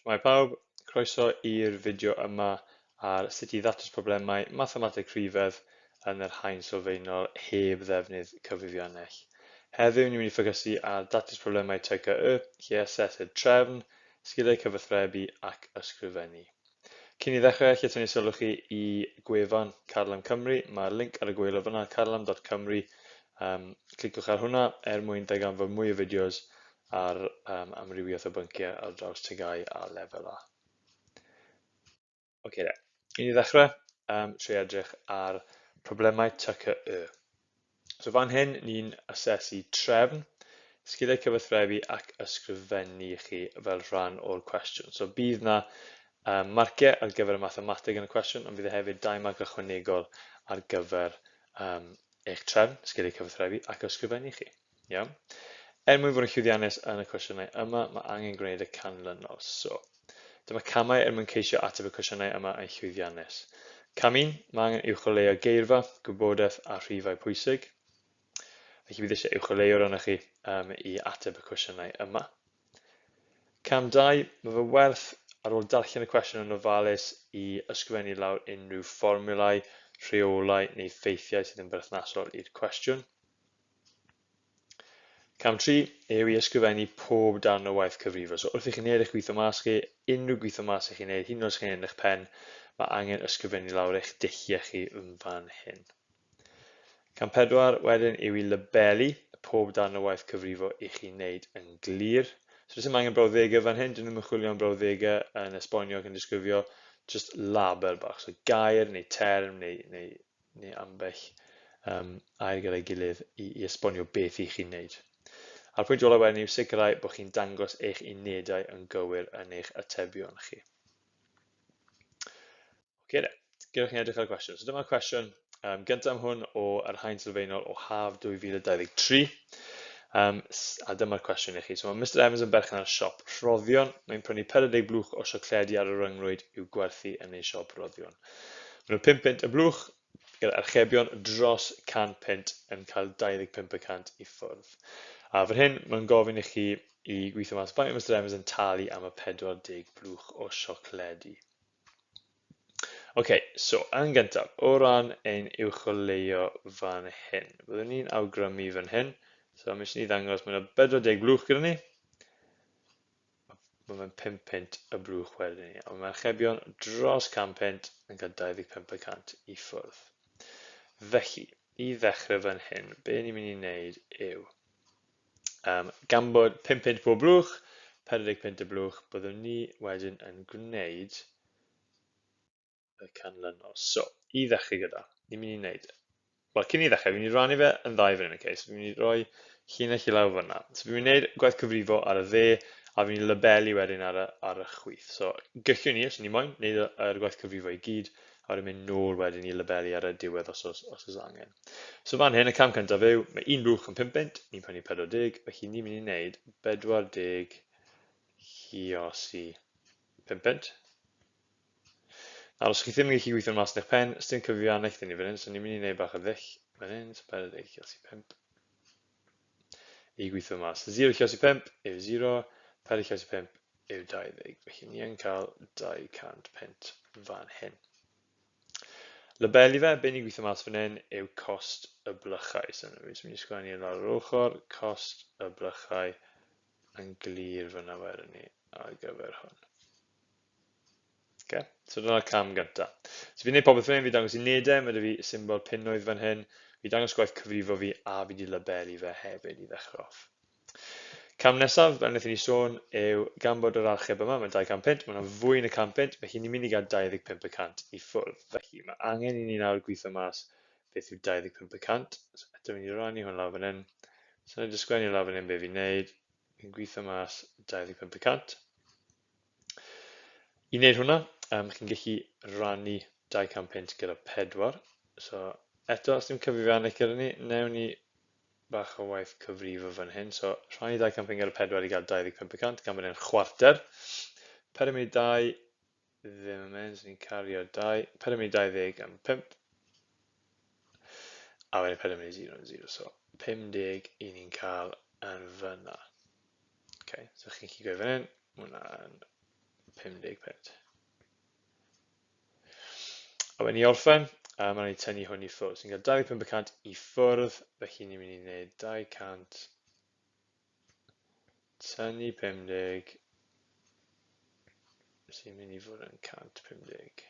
Shwmae pawb, croeso i'r fideo yma ar sut i ddatrys problemau mathemateg rhifedd yn yr haen sylfaenol heb ddefnydd cyfrifiannell. Heddiw ni'n mynd i ffocysu ar datrys problemau TGY lle asesir trefn, sgiliau cyfathrebu ac ysgrifennu. Cyn i ddechrau, lle tynnu sylw chi i gwefan Carlam Cymru, mae'r link ar y gwaelod fyna, carlam.cymru. Cliciwch ar hwnna er mwyn darganfod mwy o fideos ar amrywiaeth o bynciau ar draws TGAU a lefel A. Oce, de. I ni ddechrau, trwy edrych ar problemau TCY. So fan hyn, ni'n asesu trefn, sgiliau cyfathrebu ac ysgrifennu chi fel rhan o'r cwestiwn. So bydd na marciau ar gyfer y mathemateg yn y cwestiwn, ond bydd e hefyd 2 marc ychwanegol ar gyfer eich trefn, sgiliau cyfathrebu ac ysgrifennu chi. Iawn? Er mwyn fod yn llwyddiannus yn y cwestiynau yma, mae angen gwneud y canlynol. So, dyma camau er mwyn ceisio ateb y cwestiynau yma yn llwyddiannus. Cam 1, mae angen uwcholeuo geirfa, gwybodaeth a rhifau pwysig. Felly bydd eisiau uwcholeuwr arnoch chi i ateb y cwestiynau yma. Cam 2, mae fe werth ar ôl darllen y cwestiwn yn ofalus i ysgrifennu lawr unrhyw fformiwlau, rheolau neu ffeithiau sydd yn berthnasol i'r cwestiwn. Cam 3 yw i ysgrifennu pob darn o waith cyfrifo. So wrth i chi wneud eich gweithio mas chi, unrhyw gweithio mas i chi'n wneud, hyd yn oed os chi'n wneud yn eich pen, mae angen ysgrifennu lawr eich dulliau chi yn fan hyn. Cam 4 wedyn yw i labelu pob darn o waith cyfrifo i chi wneud yn glir. So does dim angen brawddegau fan hyn, dyn nhw'n chwilio am brawddegau yn esbonio ac yn disgrifio, just label bach, so gair neu term neu ambell air gyda'i gilydd i esbonio beth i chi'n wneud. A'r pwynt olaf wedyn yw sicrhau bod chi'n dangos eich unedau yn gywir yn eich atebion chi. Oce, de, gewch chi'n edrych ar y cwestiwn. So dyma'r cwestiwn gyntaf am hwn o yr haen sylfaenol o haf 2023. A dyma'r cwestiwn i chi. So mae Mr Evans yn berchen ar siop rhoddion. Mae'n prynu 40 blwch o siocledi ar y ryngrwyd i'w gwerthu yn ei siop roddion. Maen nhw 5 punt y blwch, gyda archebion dros 100 punt yn cael 25% i ffwrdd. A fan hyn, mae'n gofyn i chi i gweithio mas faint mae Mr Evans yn talu am y 40 blwch o siocledi. Ok, so yn gyntaf, o ran ein uwcholeuo fan hyn, byddwn ni'n awgrymu fan hyn, so mae eisiau ni ddangos, mae yna 40 blwch gyda ni, mae fe'n 5 punt y blwch wedyn ni. Ond mae archebion dros 100 punt yn cael 25% i ffwrdd. Felly, i ddechrau fan hyn, be ni'n mynd i wneud yw, gan bod 5 punt pob blwch, 40 punt y blwch, byddwn ni wedyn yn gwneud y canlynol. So, i ddechrau gyda, ni'n mynd i wneud, wel, cyn i ddechrau, fi'n mynd i rannu fe yn ddau fan hyn, okay? So, fi'n mynd i roi llinell i lawr fyna. So, fi'n mynd i wneud gwaith cyfrifo ar y dde, a fi'n mynd i labelu wedyn ar y chwith. So, gallwn ni, os ni moyn, wneud yr gwaith cyfrifo i gyd, a wedyn mynd nôl wedyn i labelu ar y diwedd os oes angen. So, fan hyn, y cam cyntaf yw, mae un blwch yn 5 punt, ni'n prynu 40, felly ni'n mynd i wneud 40 lluosi 5 punt. Nawr, os chi ddim yn gallu gweithio mas yn eich pen, sdim cyfrifiannell dyn ni fan hyn, so ni'n mynd i wneud bach o ddull fan hyn, so 40 lluosi 5 i gweithio mas. 0 lluosi 5 yw 0, 4 lluosi 5 yw 20, felly ni yn cael 200 punt fan hyn. Labelu fe, be ni'n gweithio mas fan hyn yw cost y blychau. So ni'n mynd i sgwennu lawr yr ochr, cost y blychau yn glir fyna wedyn ni ar gyfer hwn. Okay. So dyna'r cam gyntaf. So fi'n gwneud popeth fan hyn, fi'n dangos unedau, mae 'da fi symbol punnoedd fan hyn, fi'n dangos gwaith cyfrifo fi a fi wedi labelu fe hefyd i ddechrau off. Cam nesaf, fel wnaethon ni sôn, yw gan bod yr archeb yma, mae'n 200 punt, mae hwnna'n fwy na 100 punt, felly ni'n mynd i gael 25% i ffwrdd. Felly mae angen i ni nawr gweithio mas beth yw 25%. So eto fi'n mynd i rannu hwn lawr fan hyn. So na i jyst sgwennu lawr fan hyn be fi'n neud. Fi'n gweithio mas 25%. I wneud hwnna, chi'n gallu rannu 200 punt gyda 4. So eto, os dim cyfrifiannell gyda ni, newn ni bach o waith cyfrifo fan hyn. So rhannu 200 punt gyda 4 i gael 25%, gan bod e'n chwarter. 4 mynd i 2, ddim yn mynd, so ni'n cario 2. 4 mynd i 20 am 5. A wedyn 4 mynd i 0 yn 0, so 50 i ni'n cael yn fyna. Okay, so chi'n gallu gweud fan hyn, mae hwnna'n 50 punt. A wedyn i orffen, mae'n rhaid tynnu hwn i ffwrdd. So ni'n cael 25% i ffwrdd, felly ni'n mynd i wneud 200 tynnu 50 sy'n mynd i fod yn 150.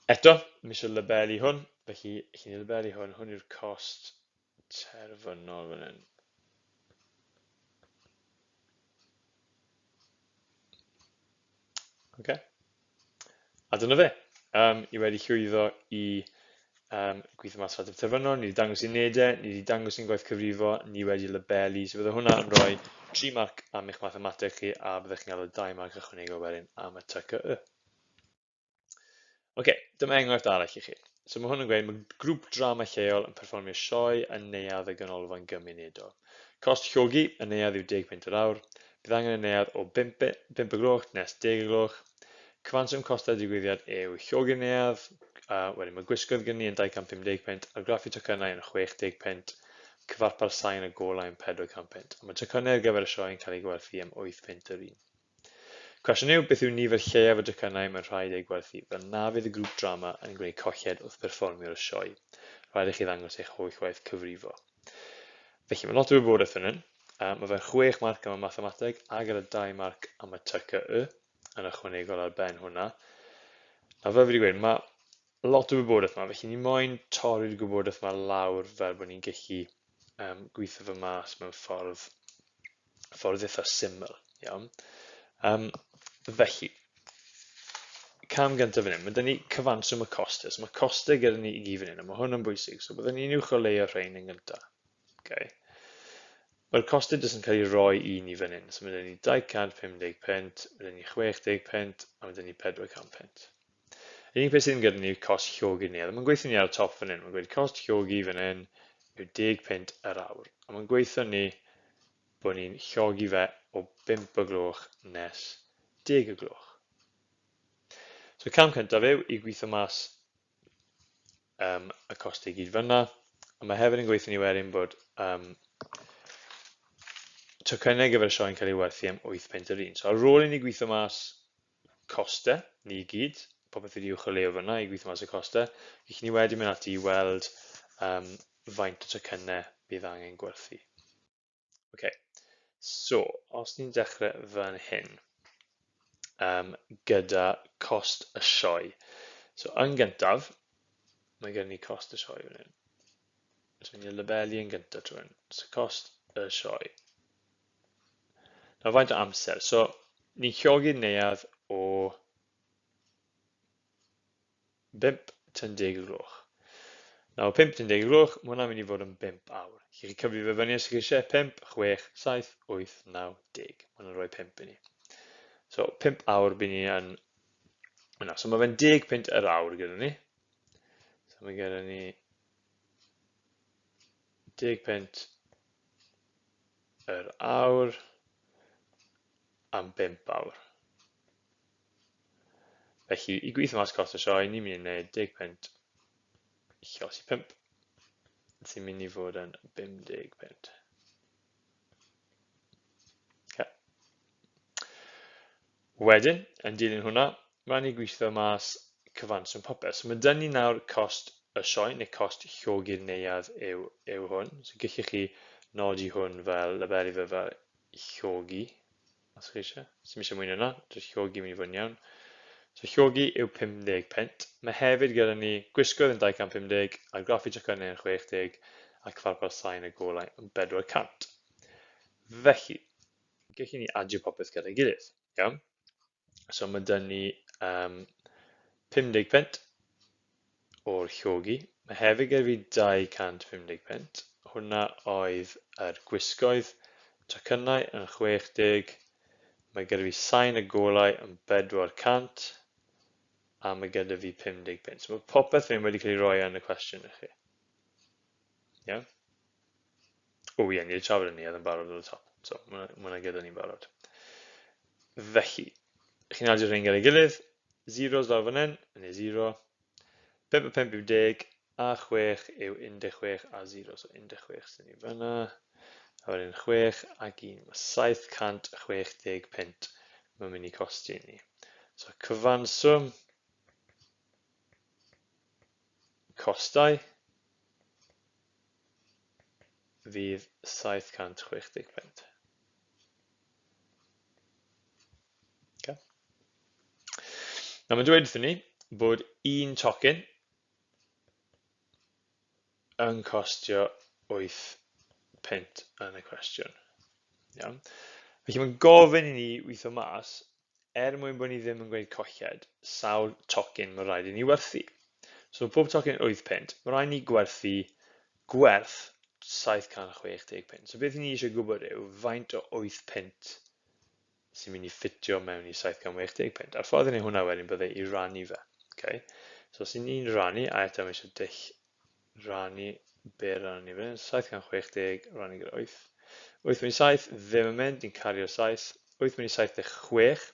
Eto, mi eisiau labelu hwn, felly chi'n ei labelu hwn, hwn yw'r cost terfynol fan hyn. Okay. A dyna fe. I wedi llwyddo i gweithio mas ateb terfynol, ni wedi dangos i'n nedau, ni wedi dangos i'n gwaith cyfrifo, ni wedi labelu, so bydde hwnna yn rhoi 3 marc am eich mathemateg chi a byddech chi'n cael y 2 marc ychwanegol wedyn am y TCY. Oce, dyma enghraifft arall i chi. So mae hwn yn gweud, mae grŵp drama lleol yn perfformio sioe yn neuadd y ganolfan gymunedol. Cost llogi y neuadd yw 10 punt yr awr. Bydd angen y neuadd o 5, 5 y gloch nes 10 y gloch. Cyfanswm costau'r digwyddiad yw llogi'r neuadd, a wedyn mae gwisgoedd gen ni yn 250 punt, argraffu tocynnau yn 60 punt, cyfarpar sain a golau yn 400 punt. A mae tocynnau ar gyfer y sioe yn cael eu gwerthu am 8 punt yr un. Cwestiwn yw, beth yw nifer lleiaf o docynnau mae'n rhaid eu gwerthu fel na fydd y grŵp drama yn gwneud colled wrth perfformio'r sioe? Rhaid i chi ddangos eich holl waith cyfrifo. Felly, mae lot o wybodaeth fan hyn. Mae fe'n 6 marc am y mathemateg a gyda 2 marc am y TCY yn ychwanegol ar ben hwnna. Nawr, fel fi wedi gweud, mae lot o wybodaeth yma, felly ni moyn torri'r gwybodaeth yma lawr fel bod ni'n gallu gweithio fe mas mewn ffordd eitha syml, iawn. Felly, cam gyntaf fan hyn, mae dyn ni cyfanswm y costau. So mae costau gyda ni i gyd fan hyn, a mae hwn yn bwysig. So byddwn ni'n uwcholeuo rhain yn gyntaf. Okay. Mae'r costau jyst yn cael ei roi i ni fan hyn. So mae dyn ni 250 punt, mae dyn ni 60 punt, a mae dyn ni 400 punt. Yr unig peth sydd gyda ni yw cost llogi ni. A mae'n gweithio ni ar y top fan hyn. Mae'n gweud cost llogi fan hyn yw 10 punt yr awr. A mae'n gweithio ni bod ni'n llogi fe o 5 y gloch nes 10 y gloch. So cam cyntaf yw i gweithio mas y costau i gyd fyna. A mae hefyd yn gweithio ni wedyn bod tocynnau gyfer y sioe yn cael ei werthu am 8 punt yr un. So ar ôl i ni gweithio mas costau, ni i gyd, popeth wedi uwcholeuo fyna i gweithio mas y costau, gallwn ni wedyn mynd ati i weld faint o tocynnau bydd angen gwerthu. Okay. So, os ni'n dechrau fan hyn, gyda cost y sioe. So, yn gyntaf, mae gen ni cost y sioe fan hyn. So, ni'n labelu yn gyntaf trwy hyn. So, cost y sioe. Nawr, faint o amser? So, ni'n llogi'r neuadd o 5 tan 10 y gloch. Nawr, 5 tan 10 y gloch, mae hwnna'n mynd i fod yn 5 awr. Chi chi cyfri fe fyny os chi eisiau 5, 6, 7, 8, 9, 10. Mae hwnna'n rhoi 5 i ni. So, 5 awr bydd ni yn yna. So, mae fe'n 10 punt yr awr gyda ni. So, mae gyda ni 10 punt yr awr am 5 awr. Felly, i gweithio mas cost y sioe, ni'n mynd i wneud 10 punt llosi 5, sy'n mynd i fod yn 50 punt. Okay. Wedyn, yn dilyn hwnna, mae'n ni gweithio mas cyfanswm popeth. So mae dyn ni nawr cost y sioe, neu cost llogi'r neuadd yw hwn. So gallwch chi nodi hwn fel labelu fe fel llogi, os chi eisiau. Sy'n eisiau mwy na yna, jyst llogi mynd i fod yn iawn. So llogi yw 50 punt. Mae hefyd gyda ni gwisgoedd yn 250, argraffu tocynnau yn 60, a cyfarpar sain y golau yn 400. Felly, gallwn ni adio popeth gyda'i gilydd, iawn? So mae dyn ni 50 punt o'r llogi. Mae hefyd gyda fi 250 punt. Hwna oedd yr gwisgoedd, tocynnau yn 60, mae gyda fi sain y golau yn 400, a mae gyda fi 50 punt. So mae popeth fan hyn wedi cael ei roi yn y cwestiwn i chi. Iawn? O ie, ni wedi trafod hynny oedd yn barod ar y top. So, mae hwnna gyda ni'n barod. Felly, chi'n adio rhain gyda'i gilydd, zeros lawr fan hyn, neu 0, 5 a 5 yw 10, a 6 yw 16 a 0, so 16 sy'n ni fyna. A wedyn 6 ac 1. Mae 760 punt mae'n mynd i costi ni. So cyfanswm costau fydd 760 punt. Okay. Nawr mae'n dweud wrthyn ni bod un tocyn yn costio 8 punt yn y cwestiwn. Iawn. Felly mae'n gofyn i ni weithio mas, er mwyn bod ni ddim yn gwneud colled, sawl tocyn mae rhaid i ni werthu. So pob tocyn yn 8 punt, mae rhaid ni gwerthu gwerth 760 punt. So beth ni eisiau gwybod yw faint o 8 punt sy'n mynd i ffitio mewn i 760 punt. A'r ffordd i wneud hwnna wedyn bydde i rannu fe. Okay? So os ni'n rannu, a eto mae eisiau dull rannu be rannu ni fan hyn, 760 rannu gyda 8. 8 mynd i 7, ddim yn mynd, ni'n cario 7. 8 mynd i 76,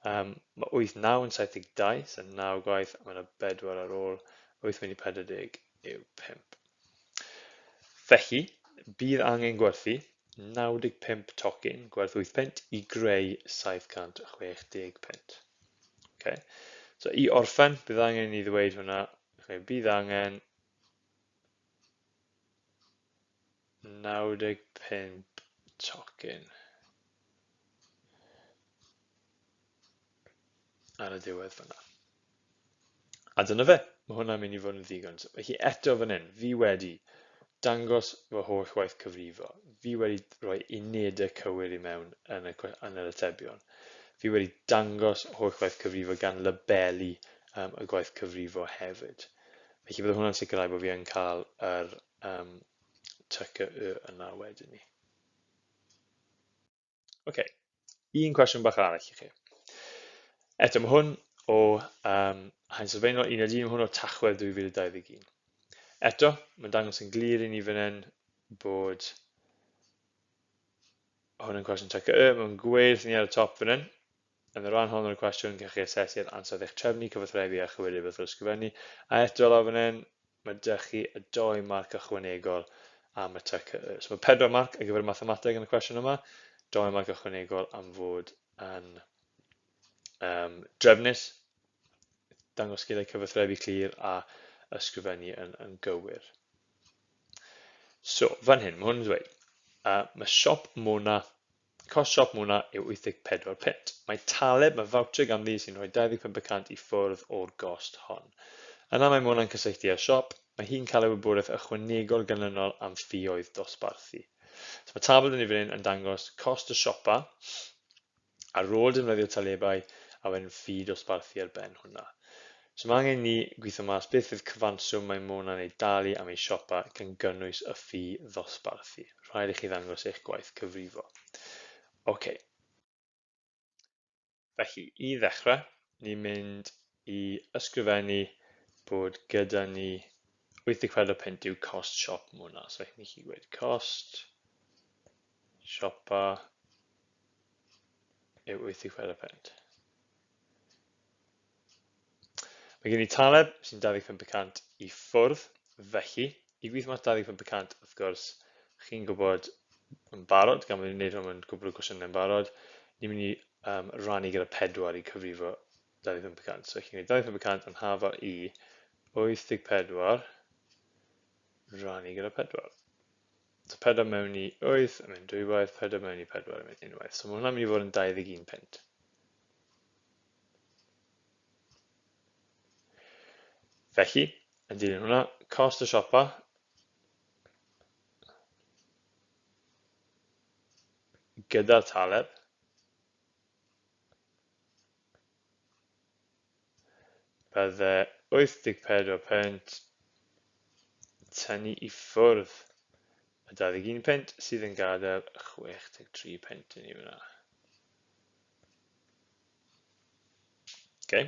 mae 8 9 yn 72, so 9 gwaith, a mae yna 4 ar ôl. 8 mynd i 40 yw 5. Felly, bydd angen gwerthu 95 tocyn gwerth 8 punt i greu 760 punt. Okay. So i orffen, bydd angen i ni ddweud hwnna, okay, bydd angen 95 tocyn ar y diwedd fyna. A dyna fe, mae hwnna'n mynd i fod yn ddigon. Felly eto fan hyn, fi wedi dangos fy holl waith cyfrifo. Fi wedi rhoi unedau cywir i mewn yn, y, yn yr atebion. Fi wedi dangos holl waith cyfrifo gan labelu y gwaith cyfrifo hefyd. Felly bydd hwnna'n sicrhau bod fi yn cael yr TCY yna wedyn ni. Ok, un cwestiwn bach arall i chi. Eto, mae hwn o haen sylfaenol 1 a 1, mae hwn o Tachwedd 2021. Eto, mae'n dangos yn glir i ni fan hyn bod hwn yn cwestiwn TCY, mae'n gweud ni ar y top fan hyn. Yn y rhan hon o'r cwestiwn, cewch chi asesu ansawdd eich trefnu, cyfathrebu a chywirdeb wrth ysgrifennu. A eto lawr fan hyn, mae 'da chi y dou marc ychwanegol am y TCY. So mae 4 marc ar gyfer mathemateg yn y cwestiwn yma, 2 marc ychwanegol am fod yn drefnus, dangos sgiliau cyfathrebu clir a ysgrifennu yn gywir. So, fan hyn, mae hwn yn dweud, mae siop Mona Cost siop Mona yw 84 punt. Mae taleb, mae voucher ganddi sy'n rhoi 25 y cant i ffwrdd o'r gost hon. Yna mae Mona'n cysylltu â'r siop, mae hi'n cael y wybodaeth ychwanegol ganlynol am ffioedd dosbarthu. So mae tabl 'da ni fan hyn yn dangos cost y siopa ar ôl defnyddio talebau a wedyn ffi dosbarthu ar ben hwnna. So mae angen i ni gweithio mas beth fydd cyfanswm mae Mona'n ei dalu am ei siopa gan gynnwys y ffi ddosbarthu. Rhaid i chi ddangos eich gwaith cyfrifo. Ok. Felly, i ddechrau, ni'n mynd i ysgrifennu bod gyda ni 84 punt yw cost siop Mona. So ni'n gallu gweud cost siopa yw 84 punt. Mae gen i taleb sy'n 25% i ffwrdd, felly i gweithio mas 25% wrth gwrs, chi'n gwybod yn barod, gan bod ni'n gwneud hwn mewn cwpl o gwestiynau yn barod, ni'n mynd i rannu gyda 4 i cyfrifo 25%. So chi'n gwneud 25% yn hafal i 84 rannu gyda 4. So 4 mewn i 8 yn mynd dwywaith, 4 mewn i 4 yn mynd unwaith. So mae hwnna'n mynd i fod yn 21 punt. Felly, yn dilyn hwnna, cost y siopa gyda'r taleb bydde 84 punt tynnu i ffwrdd y 21 punt sydd yn gadael 63 punt i ni fyna. Okay.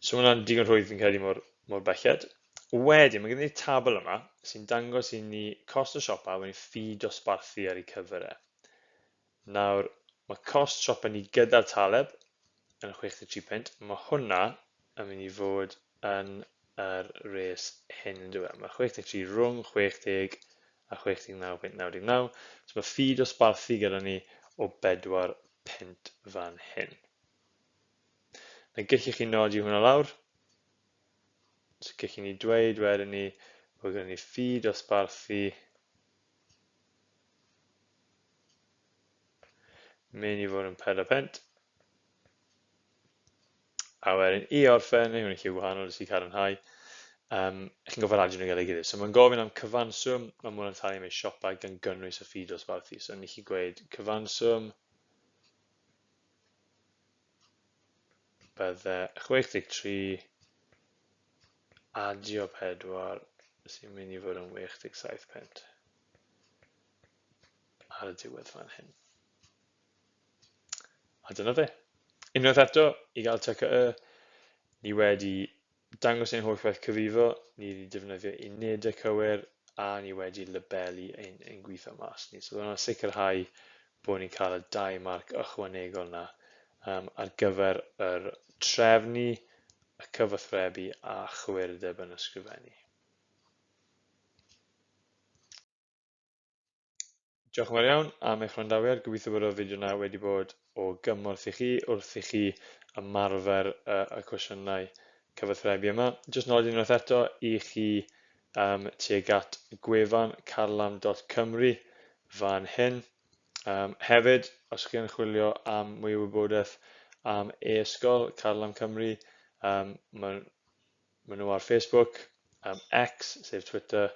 So mae hwnna'n digon rhwydd fi'n credu mor belled. Wedyn, mae gen i tabl yma sy'n dangos i ni cost y siopa wedyn ffi dosbarthu ar ei cyfer e. Nawr, mae cost siopa ni gyda'r taleb yn 63 punt. Mae hwnna yn mynd i fod yn yr res hyn yn dweud. Mae 63 rhwng 60 a 69.99. So mae ffi dosbarthu gyda ni o 4 punt fan hyn. Na gallwch chi nodi hwnna lawr. So gallwn ni dweud wedyn ni bod gyda ni ffi dosbarthu mynd i fod yn 4 punt. A wedyn i orffen, neu hwn yn lliw gwahanol jyst i cadarnhau, chi'n gorfod adio nhw gyda'i gilydd. So mae'n gofyn am cyfanswm, mae Mona yn talu am ei siopa gan gynnwys y ffi dosbarthu. So ni'n gallu gweud cyfanswm bydde 63 adio 4 sy'n mynd i fod yn 67 punt ar y diwedd fan hyn. A dyna fe. Unwaith eto, i gael TCY, ni wedi dangos ein holl waith cyfrifo, ni wedi defnyddio unedau cywir, a ni wedi labelu ein gweithio mas ni. So hwnna'n sicrhau bod ni'n cael y 2 marc ychwanegol na ar gyfer yr trefnu, y cyfathrebu a chywirdeb yn ysgrifennu. Diolch yn fawr iawn am eich wrandawiad. Gobeithio bod y fideo yna wedi bod o gymorth i chi wrth i chi ymarfer y cwestiynau cyfathrebu yma. Jyst nodi unwaith eto i chi tuag at gwefan carlam.cymru fan hyn. Hefyd, os chi yn chwilio am mwy o wybodaeth am e-ysgol Carlam Cymru, maen nhw ar Facebook, X, sef Twitter,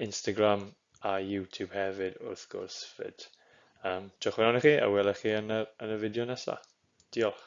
Instagram a YouTube hefyd wrth gwrs fyd. Diolch yn fawr iawn i chi a welech chi yn y fideo nesaf. Diolch.